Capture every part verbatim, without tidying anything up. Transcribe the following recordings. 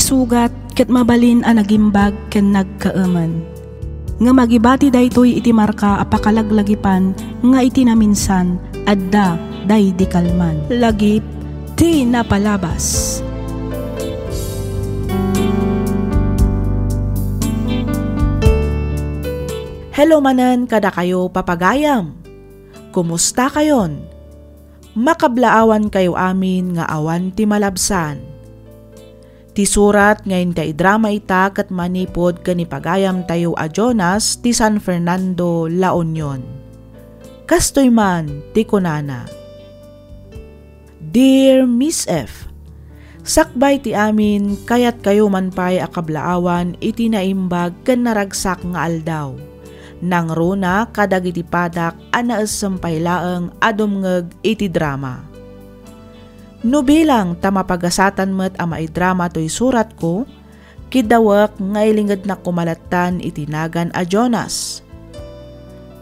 Sugat ket mabalin a nagimbag ken nagkaemen. Ngem agibati daytoy iti marka a pakalaglagipan nga iti naminsan, adda daydi kalman. Lagip ti napalabas. Hello manen kadakayo, papagayam. Kumusta kayon? Makablaawan kayo amin nga awan ti malabsan. Ti surat nga intay drama ita ket manipud ken ni pagayamtayo a Jonas ti San Fernando, La Union. Kastoy man ti kunana, Dear Miss F, sakbay ti amin, kayatkayo man pay a kablaawan iti naimbag ken naragsak nga aldaw. Nangruna kadagiti padak a naessem pay laeng a dumngeg iti drama. No bilang ta mapagasatan met a maidrama toy suratko, kiddawek nga ilingednak koma lattan iti nagan a Jonas.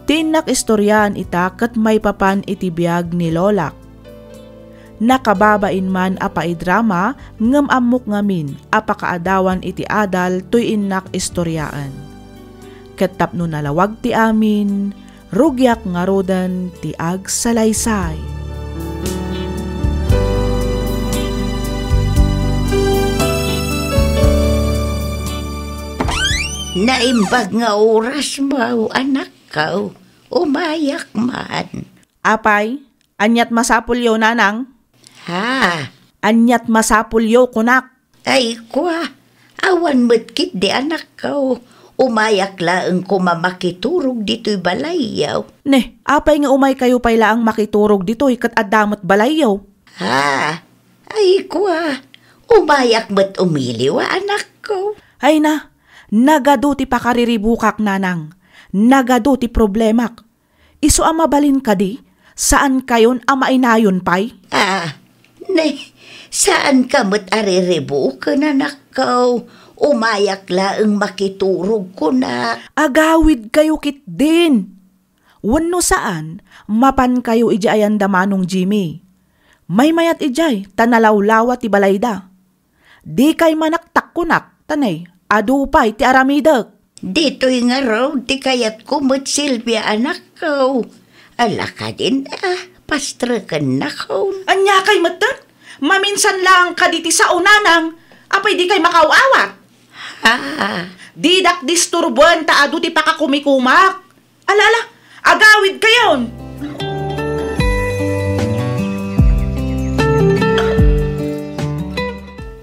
Ti innak istoriaan ita ket maipapan iti biag ni lolak. Nakababain man a paidrama ngem ammok ngamin a pakaadawan iti adal toy innak istoriaan. Ket tapno nalawag ti amin, rugiak ngaruden ti agsalaysay. Naimbag nga oras mo, anakko. Umayak man. Apay, aniat masapulyo, nanang? Ha? Aniat masapulyo, kunak? Ay, kua, awan met ketdi, anakko. Umayak laeng koma makiturog ditoy balayyo. Ne, apay nga umaykayo pay laeng makiturog ditoy ket adda met balayyo? Ha? Ay, kua, umayak met umiliw a, anakko. Ay na, nagadu ti pakariribukak, nanang. Nagadu ti problemak. Isu a mabalin kadi, saankayon a mainayon pay? Ah, ne, saanka met a riribuken, anakko. Umayak laeng makiturog, kunak. Agawidkayo ketdin. Wenno saan, mapankayo idiay ayan da Manong Jimmy. Maymayat idiay, ta nalawlawa ti balayda. Dikay manaktak, kunak, ta ne, adu pay ti aramidek. Ditoy ngarud ti kayatko met, Silvia, anakko. Ala kadin a, pastrekennakon. Aniakay metten? Maminsan laeng kadi ti sao, nanang, apay dikay makaaw-awat? Ha? Didak disturboen ta adu ti pakakumikumak. Ala, ala, agawidkayon!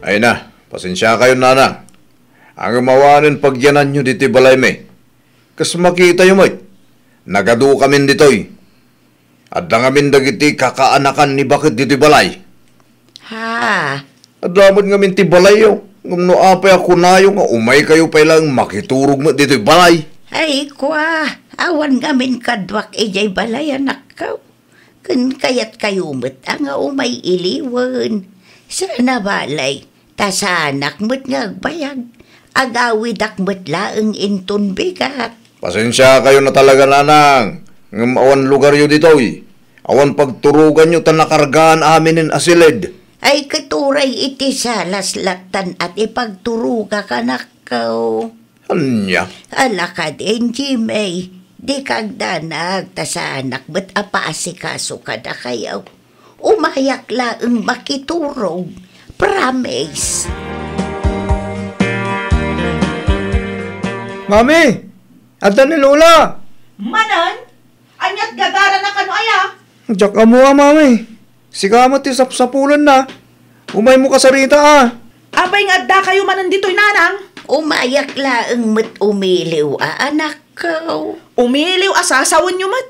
Ay na, pasensiakayon, nanang. Ngem awanen pagyananyo ditoy balaymi. Kas makitayo met, nagadukamin ditoy. Adda ngamin dagiti kakaanakan ni baket ditoy balay. Ha? Adda met ngamin ti balayyo, ngem no apay a kunayo nga umaykayo pay laeng makiturog met ditoy balay? Ay, kua, awan ngamin kaduak idiay balay, anakko. Ken kayatkayo met a nga umay iliwen. Saan a balay, ta saanak met nga agbayag. Agawidak met laeng inton bigat. Pasensiakayon a talaga, nanang, ngem awan lugaryo ditoy. Awan pagturoganyo ta nakargaan aminen a siled. Ay, ket uray iti salas lattan a ti pagturogak, anakko. Ania? Ala kadin, Jimmy, dika agdanag ta saanak met a paasikaso kadakayo. Umayak laeng makiturog. Promise. Mami! Adda ni Lola! Manen? Ania't gagarana kano aya? Diak ammo a, Mami. Sika met ti sapsapulenna. Umaymo kasarita a. Apay nga addakayo manen ditoy, nanang? Umayak laeng met umiliw a, anakko. Umiliw a sasawenyo met.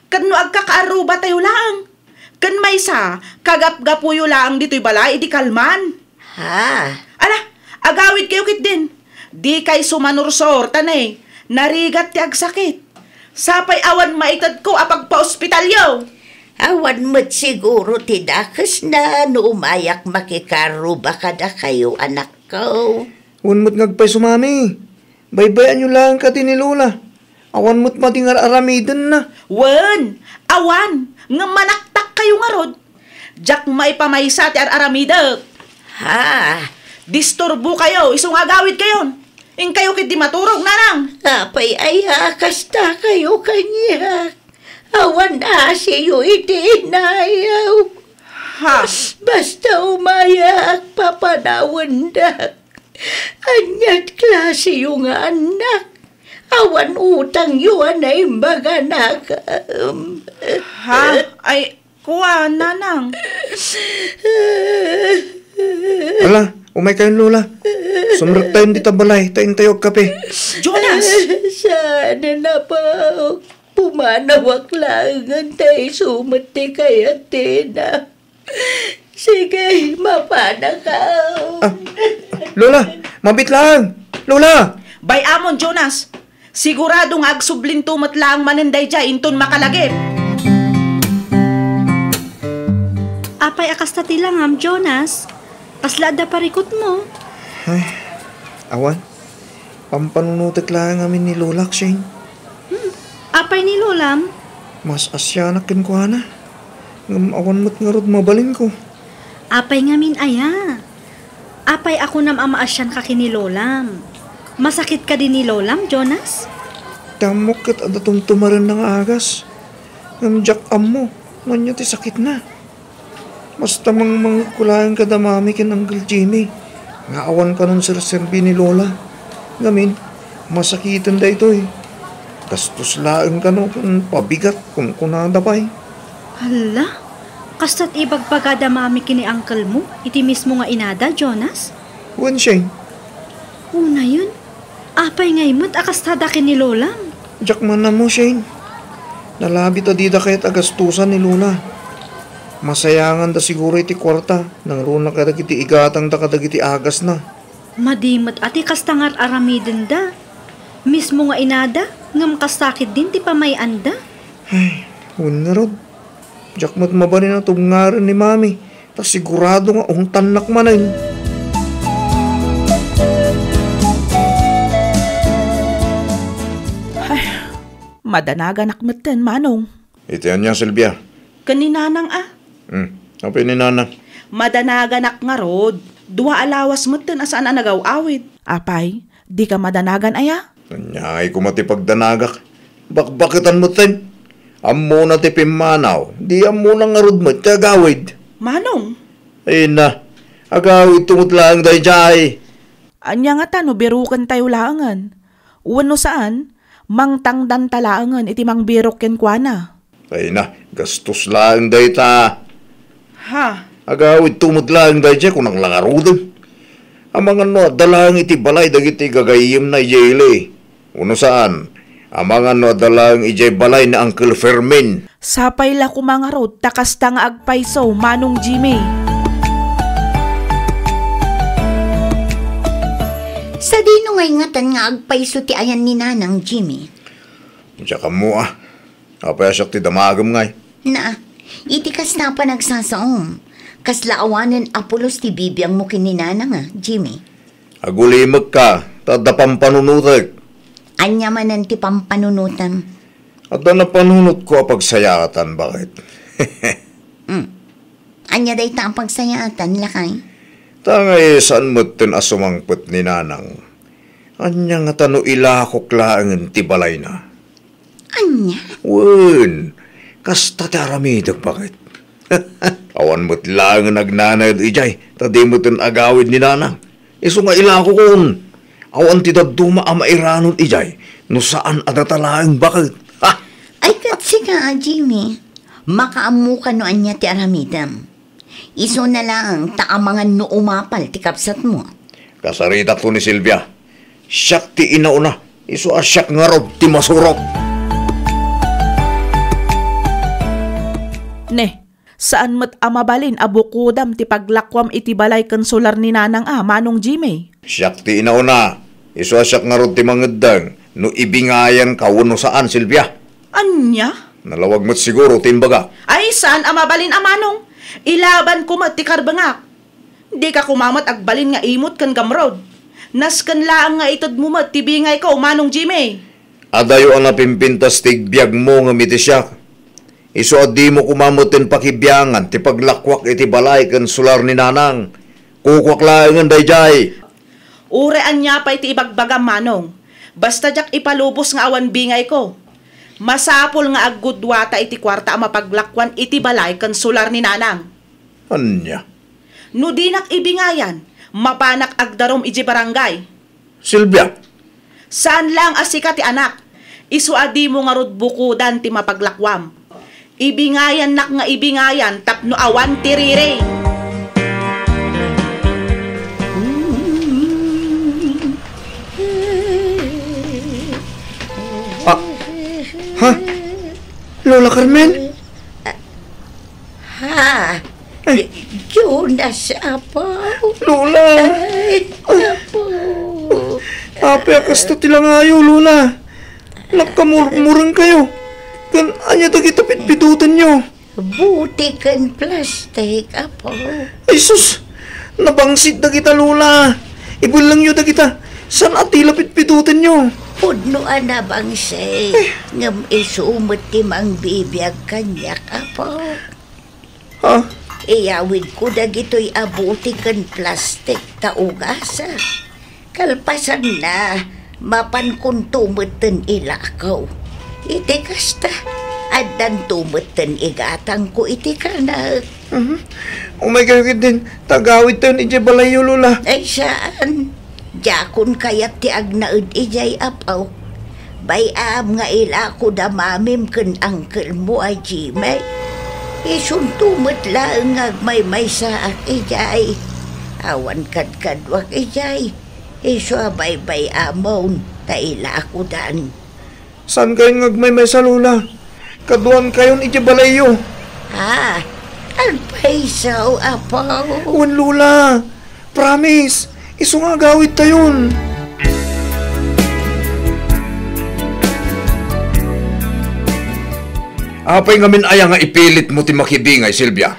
Ket no agkakaarrubatayo laeng. Ken maysa, kagapgapuyo laeng ditoy balay idi kalman. Ha? Ala, agawidkayo ketdin. Dikay sumanursor, ta ne, narigat ti agsakit. Sapay awan maitedko a pagpaospitalyo. Awan met siguro ti dakesna no umayak makikarruba kadakayo, anakko. Wen met nga agpayso, Mami. Baybay-anyo laeng kadi ni Lola. Awan met madi nga ar-aramidenna. Wen, awan, ngem manaktakkayo ngarud. Diak maipamaysa ti ar-aramidek. Ha? Disturbokayo isu nga agawidkayon. Inkayo ketdi maturog, nanang. Apay aya a kastakayo kaniak? Awan asiyo iti inayaw. Ha? Basta umayak, papanawendak. Aniat klasiyo nga annak? Awan utangyo a naimbag a nakam. Ha? Ay, kua, nanang. Ala, umaykayon, Lola. Sumrektayon dita balay, ta intayo agkape. Jonas! Saan a napaw? Pumanawak laengen ta isu met ti kayatna. Sige, mapanakaw. Ah, Lola, mabiit laeng. Lola! Bay-amon, Jonas. Sigurado nga agsublinto met laeng manen daydiay inton makalagip. Apay a kasta ti langam, Jonas? Kasla adda parikutmo? Ay, awan. Pampanunotek laeng ngamin ni Lolak, Shane. Hmm. Apay ni Lolam? Mas asianak kenkuana. Ngem awan met ngarud mabalinko. Apay ngamin aya? Apay a kunam a maasianka ken ni Lolam? Masakit kadi ni Lolam, Jonas? Ti ammok ket adda tumtumarenna nga agas. Ngem diak ammo no ania ti sakitna. Basta mangmangegko laeng kada Mami ken Uncle Jimmy nga awan kanon serserbi ni Lola. Ngamin, masakiten daytoy. Gastos laeng kano ken pabigat, kunkunada pay. Hala, kasta ti ibagbagada Mami ken ni Uncle mo iti mismo nga inada, Jonas? Wen, Shane. Unayen, apay ngay met a kastada ken ni Lolam? Diak man ammo, Shane. Nalabit a dida kayat a gastusan ni Lola. Masayanganda siguro iti kuarta, nangruna kadagiti igatangda kadagiti agasna. Madi met a ti kasta nga ar-aramidenda. Mismo nga inada, ngem kasta ketdin ti pamay-anda. Ay, wen ngarud. Diak met mabalin a tubngaren ni Mami, ta sigurado nga ungtannak manen. Ay, madanaganak metten, Manong. Iti ania, Silvia? Ken ni Nanang a. Hmm, apay ni Nanang? Madanaganak ngarud. Dua a lawas metten a saan a nagaw-awid. Apay, dika madanagan aya? Aniay koma ti pagdanagak? Bakbaketan metten. Ammona ti pimmanaw, di ammona ngarud met ti agawid. Manong? Ay na, agawidto met laeng daydiay. Ania ngata no birukentayo laengen? Wenno saan, mangtangdanta laengen iti mangbirok kenkuana. Ay na, gastos laeng dayta. Ha? Agawidto met laeng daydiay, kunak la ngaruden. Amangan no adda laeng iti balay dagiti gagayyemna idiay ili. Wenno saan, amangan no adda laeng idiay balay ni Uncle Fermin. Sapay la koma ngarud ta kasta nga agpayso, Manong Jimmy. Sadino ngay ngatan nga agpayso ti ayan ni Nanang Jimmy? Diak ammo a. Apay a siak ti damagem ngay? Na, iti kasta a panagsasaom, kasla awanen a pulos ti bibiangmo ken ni Nanang a, Jimmy? Agulimekka, ta adda pampanunotek. Ania manen ti pampanunotem? Adda napanunotko a pagsayaatan, baket. Hmm. Ania dayta a pagsayaatan, lakay? Ta ngay saan metten a sumangpet ni Nanang. Ania ngata no ilakok laengen ti balayna? Ania? Wen, kasta ti aramidek, baket. Awan met laengen agnanaed idiay, ta di metten agawid ni Nanang. Isu nga ilakokon, awan ti dadduma a mairanon idiay no saan a data laeng baket. Ha? Ay, ket sika, Jimmy, makaammoka no ania ti aramidem. Isuna laeng ta amangan no umapal ti kabsatmo. Kasaritakto ni Silvia. Siak ti inauna, isu a siak ngarud ti masurok. Ne, saan met a mabalin a bukodam ti paglakuam iti balay ken solar ni Nanang a, Manong Jimmy? Siak ti inauna, isu a siak ngarud ti mangeddeng no ibingayanka wenno saan, Silvia. Ania? Nalawag met siguro ti imbagak. Ay, saan a mabalin a, Manong. Ilabanko met ti karbengak. Dika koma met agbalin nga imut ken gamrud. Nasken laeng nga itedmo met ti bingayko, Manong Jimmy. Adayo a napimpintas ti igbiagmo ngem iti siak. Isu a dimo koma metten pakibiangan ti paglakuak iti balay ken solar ni Nanang. Kukuak laengen daydiay. Uray ania pay ti ibagbagam, Manong. Basta diak ipalubos nga awan bingayko. Masapul nga aggudduata iti kuarta a mapaglakuan iti balay ken solar ni Nanang. Ania? No dinak ibingayan, mapanak agdarum idiay barangay. Silvia! Saan laeng a sika ti anak. Isu a dimo ngarud bukodan ti mapaglakuam. Ibingayannak nga ibingayan tapno awan ti riri. Ah, ha? Lola Carmen? Ha? Ay. Jonas, Apo. Lola! Ay, Apo. Apay a kasta ti langayo, Lola? Nagkamurmureng kayo. Ken ania dagita pitpidutenyo? Buti ken plastik, Apo. Ay sus! Nabangsit dagita, Lola. Ibellengyo dagita. Saan a tila pitpidutenyo? Pudno a nabangsit. Eh. Ngem isu met ti mangbibiag kaniak, Apo. Ha? Iyawidko dagitoy a buti ken plastik ta ugasak. Kalpasanna, mapankonto metten ilako. Iti kasta, addanto metten igatangko iti kanek. Mhm. Umay kayo ketdin, ta agawidtayon idiay balayyo, Lola. Ay, saan. Diakon kayat ti agnaed idiay, Apo. Bay-am nga ilako da mamim ken angkelmo a Jimmy. Isunto met laeng nga agmaymaysaak idiay. Awan kadkaduak idiay. Isu a baybay-amon ta ilakodan. Saan kayon nga agmaymaysa, Lola? Kaduan kayon iti balayyo. Ah, agpayso, Apo. Wen, Lola. Promise. Isu nga agawidtayon. Apay ngamin aya nga ipilitmo ti makibingay, Silvia?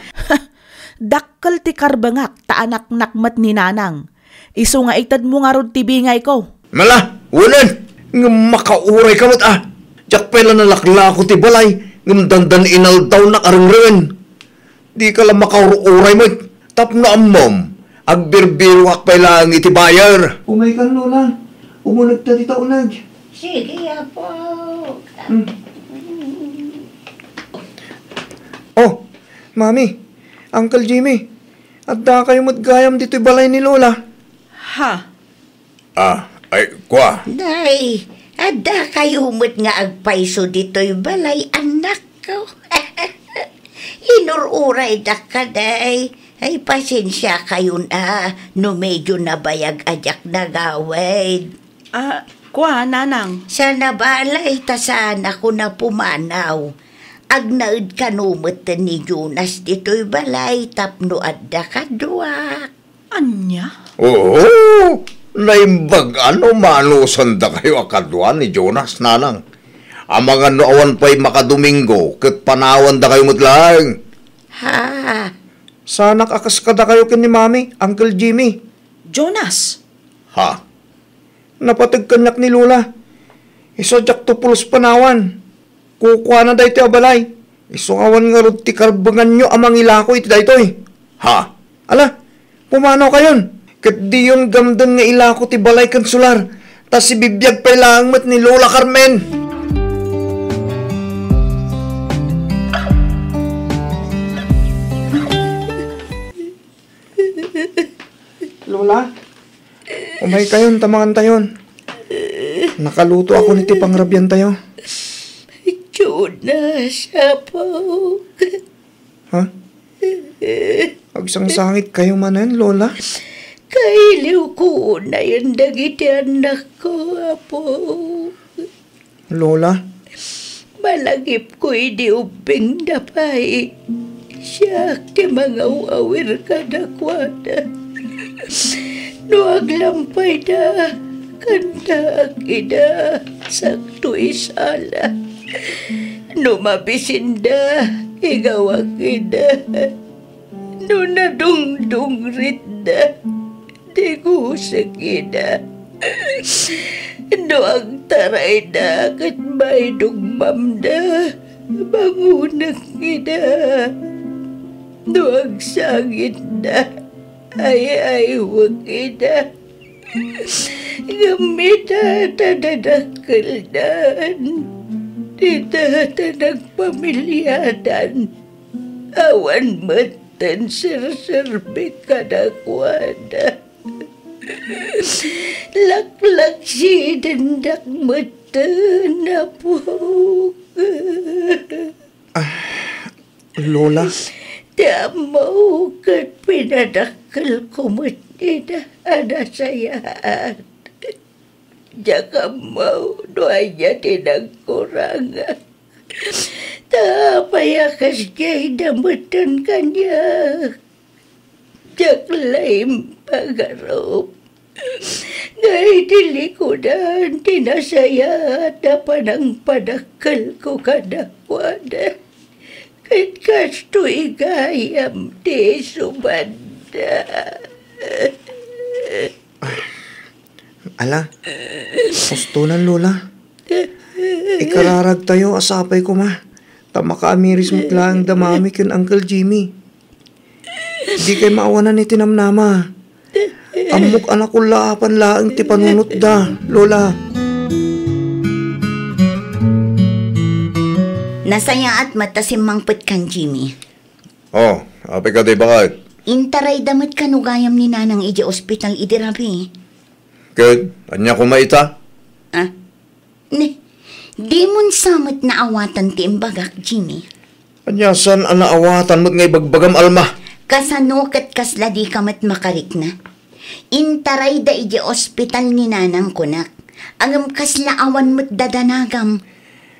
Dakkel ti karbengak ta anaknak met ni Nanang. Isu nga itedmo ngarud ti bingayko. Mala, unen! Ngem makauray ka met, a. Diak pay la nalaklako ti balay, ngem dandan inaldawnak a rengrengen. Dika la makaur-uray met, tapno ammom, agbirbiroak pay laeng iti buyer. Umay kan, Lola. Umuneg ta dita uneg. Sige, Apo. Hmm. Oh, Mami, Uncle Jimmy, adda kayo met gayam ditoy balay ni Lola. Ha? Ah, ay, kua. Nay, adda kayo met nga agpayso ditoy balay, anakko. Inur-uraydak kadi. Ay, pasensia kayon a, no medyo nabayag a diak nagawid. Ah, kua, Nanang. Saan a balay ta saanakon a pumanaw. Agnaed kano met ni Jonas ditoy balay tapno adda kaduak. Ania? Oo, naimbag a no manusandakayo a kadua ni Jonas, Nanang. Amangan no awan pay makadomingo ket panawandakayo met laeng. Ha? Saanak a kas kadakayo ken ni Mami, Uncle Jimmy. Jonas! Ha? Napateg kaniak ni Lola. Isu a diakto pulos panawan. Kukuana daytoy a balay. Isu nga awan ngarud ti karbenganyo a mangilako iti daytoy. Ha? Ala, pumanaw kayon. Ket diyon gamden nga ilako ti balay ken solar, ta sibibiag pay laeng met ni Lola Carmen. Lola, umay kayon ta mangantayon. Nakaluto ako iti pangrabiantayo. Jonas, Apo. Ha? Agsangsangit kayo manen, Lola? Kailiwko unayen dagiti annakko, Apo. Lola? Malagipko idi ubbingda pay. Siak ti mangaw-awir kadakuada. No aglampayda, kantaak ida, sakto isala. No mabisinda, igawak ida. No nadungdungritda, digusek ida. No agtarayda ket maidugmamda, bangonek ida. No agsangitda, Ay-aywek ida. Ngem ita ta dadakkeldan, ita ta nagpamiliadan, awan metten serserbik kadakuada. Laklaksidendak metten, Apok. Ah, Lola? Ti ammok ket pinadakkelko met ida a nasayaat. Diak ammo no ania ti nagkurangak. Ta apay a kasdiay da metten kaniak? Diak la impagarup nga idi likudan ti nasayaat a panangpadakkelko kadakuada, ket kastoy gayam ti isubadda. Ala, ustonan, Lola. Ikararagtayo a sapay koma ta makaamiris met laeng da Mami ken Uncle Jimmy. Dikay maawanan iti namnama. Ammok a nakullaapan laeng ti panunotda, Lola. Nasayaat met ta simmangpet kan Jimmy. Oh, apay kadi, baket? Intarayda met kano gayam ni Nanang idiay ospital idi rabii. Ket ania koma ita? Ah, ne, dimon sa met naawatan ti imbagak, Jimmy. Ania saan a naawatan met nga ibagbagam, Alma? Kasano ket kasla dika met makarikna? Intarayda idiay ospital ni Nanang kunak. Ngem kasla awan met dadanagam.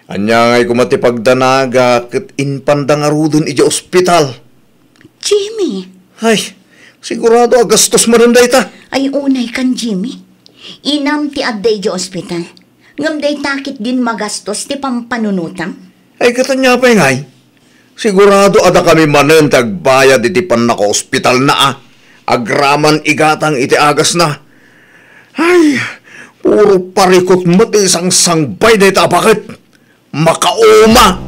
Ania ngay koma ti pagdanaga ket impanda ngaruden idiay ospital? Jimmy! Ay, sigurado a gastos manen dayta. Ay, unay kan Jimmy. Inam ti adda idiay ospital. Ngem dayta ketdin magastos ti pampanunotam? Ay, ket ania pay ngay? Sigurado a dakami manen ti agbayad iti pannakaospitalna a agraman igatang iti agasna. Ay, puro parikut met ti sangsangbay dayta a baket. Makauma!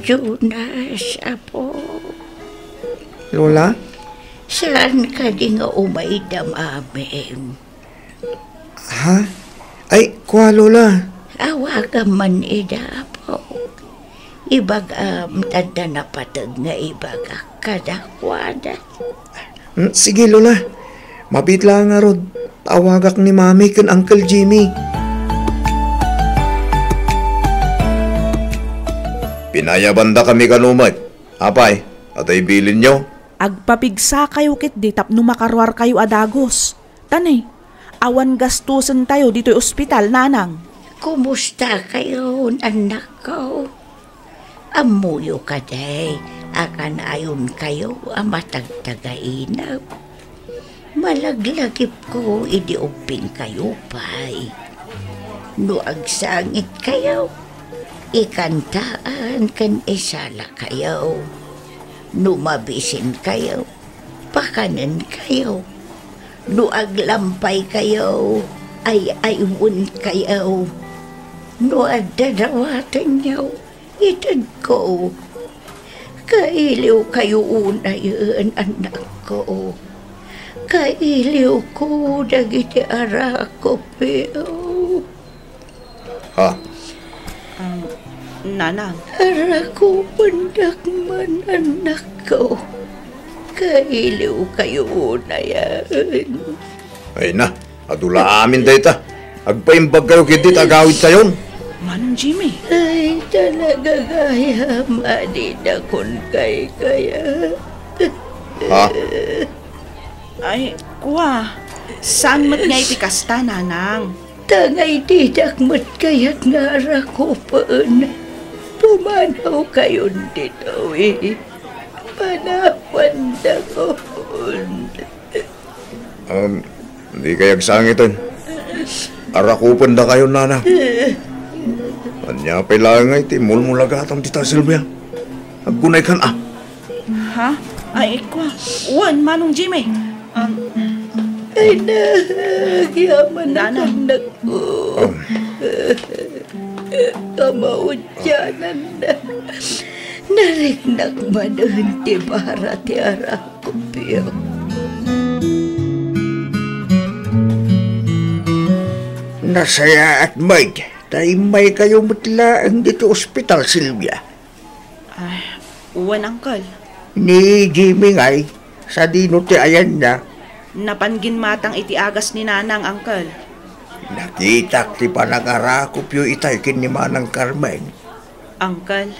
Jonas, apo. Lola? Saan kadi nga umay da mamim? Ha? Ay, kua, Lola. Awagam man ida, apo. Ibagam ta adda napateg nga ibagak kadakuada. Hmm, sige, Lola. Mabiit laeng ngarud. Awagak ni Mami ken Uncle Jimmy. Pinayabandakami kano met. Apay, adda ibilinyo? Agpapigsakayo ketdi tapno makaruarkayo a dagus. Ta ne, awan gastosentayo ditoy ospital, Nanang. Kumustakayon, annakko? Ammoyo kadi a kaanonkayo a matagtagainep? Malaglagipko idi ubbingkayo pay. No agsangitkayo, ikantaan ken isalakayo. No mabisinkayo, pakanenkayo. No aglampaykayo, ay-aywenkayo. No adda dawatenyo, itedko. Kailiwkayo unayen, annakko. Kailiwko dagiti arakupyo. Ha? Um, Nanang. Arakupendak man, annakko. Kailiwkayo unayen. Ay na, adu la amin dayta. Agpaimbagkayo ketdi ta agawidtayon. Manong Jimmy. Ay, talaga gayam a dida kon kaykayat. Ha? Ay, kua, saan met nga iti kasta, Nanang? Ta nga didak met kayat nga arakupen, pumanawkayon ditoy. Panawandakon. Um, dikay agsangiten. Arakupendakayon, Nanang. Ania pay laeng nga iti mulmulagatam dita, Silvia? Aggunaykan a. Ha? Ay, kua. Wen, Manong Jimmy. Um, Ay, nagyaman Nanang. Anak ko. Um. Kamaudianan na. Nariknak manen ti bara ti arakupyo. Nasayaat met, ta immaykayo met laeng ditoy ospital, Silvia. Ay, wen, Uncle. Ni Jimmy ngay, sadino ti ayanna? Napan ginmatang iti agas ni Nanang, Uncle. Nakitak ti panangarakupyo itay ken ni Manang Carmen. Uncle.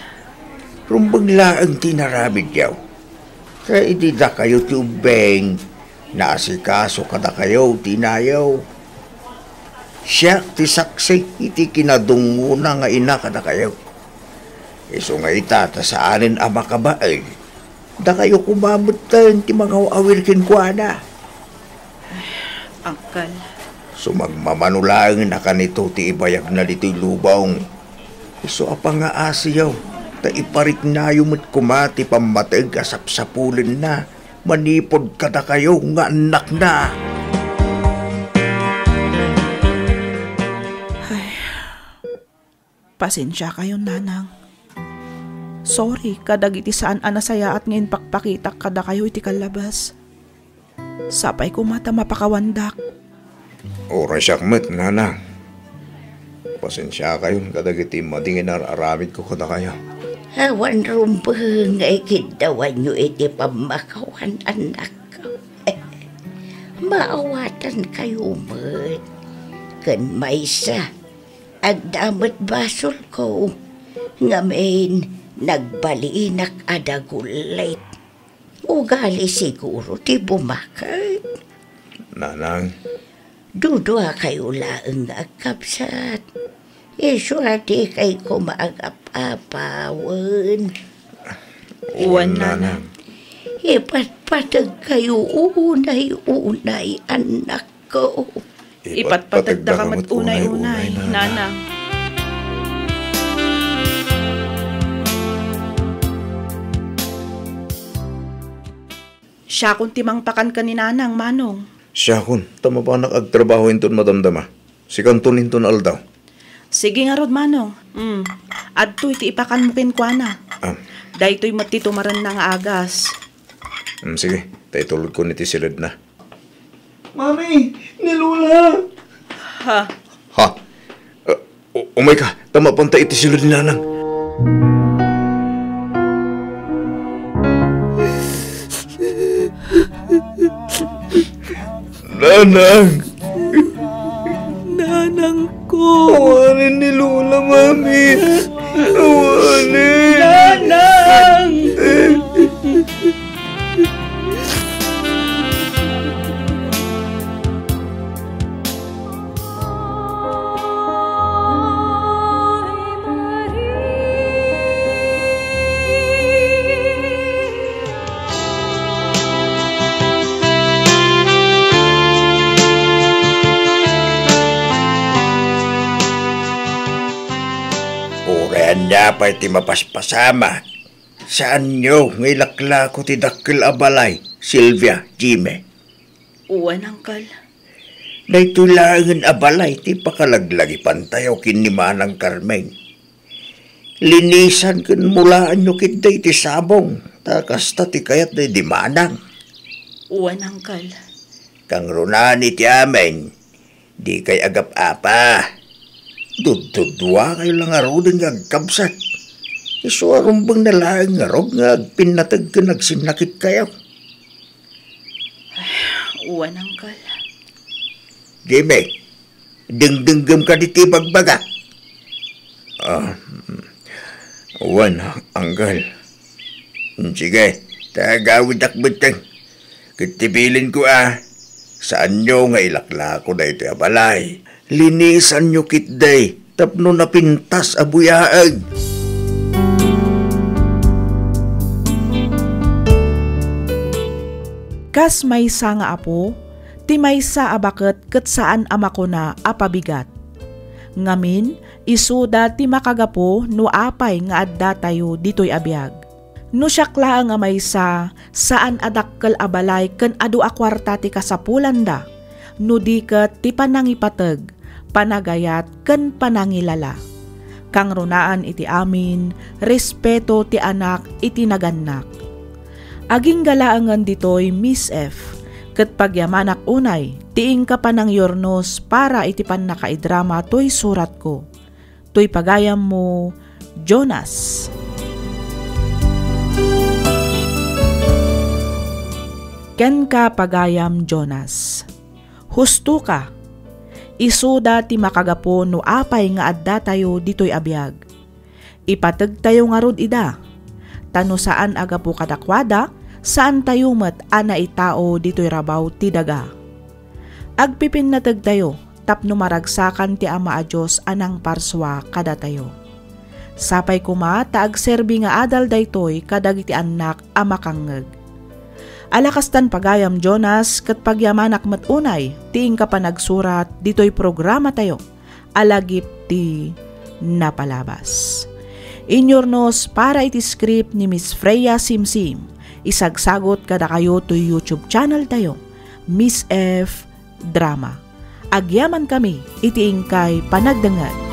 Rumbeng laeng ti inaramidyo. Ta idi dakayo ti ubbing, naasikaso kadakayo ti inayo. Siak ti saksi iti kinadungngona nga ina kadakayo. Isu nga ita ta saanen a makabain, dakayo koma metten ti mangaw-awir kenkuana. Uncle. Sumagmamano laeng a kanito ti ibayagna ditoy lubong. Isu a pangaasiyo, ta ipariknayo met koma ti pammateg a sapsapulenna manipud kadakayo nga annakna. Ay, pasensiakayon, Nanang. Sorry kadagiti saan a nasayaat nga impakpakitak kadakayo iti kallabas. Sapay koma ta mapakawandak. Uray siak met, Nanang. Pasensiakayon kadagiti madi nga inar-aramidko kadakayo. Awan rumbeng nga ikiddawanyo iti pammakawan, annakko. Maawatankayo met. Ken maysa, adda met basolko. Ngamin, nagbalinak a dagullit. Ugali siguro ti bumaket. Nanang. Duduakayo laeng nga agkabsat. Isu a dikay koma agap-apa, wen. Wen, Nanang. Ipatpategkayo unay-unay, annakko. Ipatpategdaka met unay-unay, Nanang. Siakon ti mangpakan ken ni Nanang, Manong. Siakon, ta mapanak agtrabaho inton madamdama. Sikanton inton aldaw. Sige ngarud, Manong. Mm. Adtoy ti ipakanmo kenkuana. Ah. Daytoy met ti tumarenna nga agas. Mm, sige, ta itulodkon iti siledna. Mami, ni Lola! Ha? Ha? Uh, u-, umayka, ta mapanta iti siled ni Nanang. Nanang! Nanangko! Awanen ni Lola, Mami! Awanen! Nanang! Uray ania pay ti mapaspasamak. Saanyo nga ilaklako ti dakkel a balay, Silvia, Jimmy? Wen, Uncle. Daytoy laengen a balay ti pakalaglagipantayo ken ni Manang Carmen. Linisan ken mulaanyo ketdi ti sabong, ta kasta ti kayat daydi Manang. Wen, Uncle. Kangrunaan iti amin, dikay agap-apa. Dudduduakayo la ngaruden nga agkabsat. Isu a rumbeng na laeng ngarud nga agpinnateg ken agsinnakitkayo. Wen, Uncle. Jimmy, dengdenggem kadi ti ibagbagak? Ah, wen, Uncle. Sige, ta agawidak metten. Ket ti bilinko a, saanyo nga ilaklako daytoy a balay. Linisanyo ketdi tapno napintas a buyaag. Kas maysa nga apo, ti maysa a baket ket saan a makuna a pabigat. Ngamin, isuda ti makagapu no apay nga addatayo ditoy a biag. No siak laeng a maysa, saan a dakkel a balay ken adu a kuarta ti kasapulanda, no di ket ti panangipateg, panagayat, ken panangilala. kangrunaan iti amin, respeto ti anak iti nagannak. Agingga laengen ditoy, Miss F, ket pagyamanak unay ti inka panangyurnos para iti pannakaidrama toy suratko. Toy pagayammo, Jonas. Kenka, pagayam Jonas. Husto ka. Isuda ti makagapu no apay nga addatayo ditoy a biag. Ipategtayo ngarud ida. Ta no saan a gapu kadakuada, saantayo met a naitao ditoy rabaw ti daga. Agpipinnategtayo tapno maragsakan ti Ama a Dios a nangparsua kadatayo. Sapay koma ta agserbi nga adal daytoy kadagiti annak a makangngeg. Ala kastan, pagayam Jonas, ket pagyamanak met unay ti inka panagsurat ditoy programatayo a Lagip ti Napalabas. Inyurnos para iti script ni Miss Freya Simsim. Isagsagot kadakayo toy YouTube channel tayo, Miss F Drama. Agyamankami iti inkay panagdengngeg.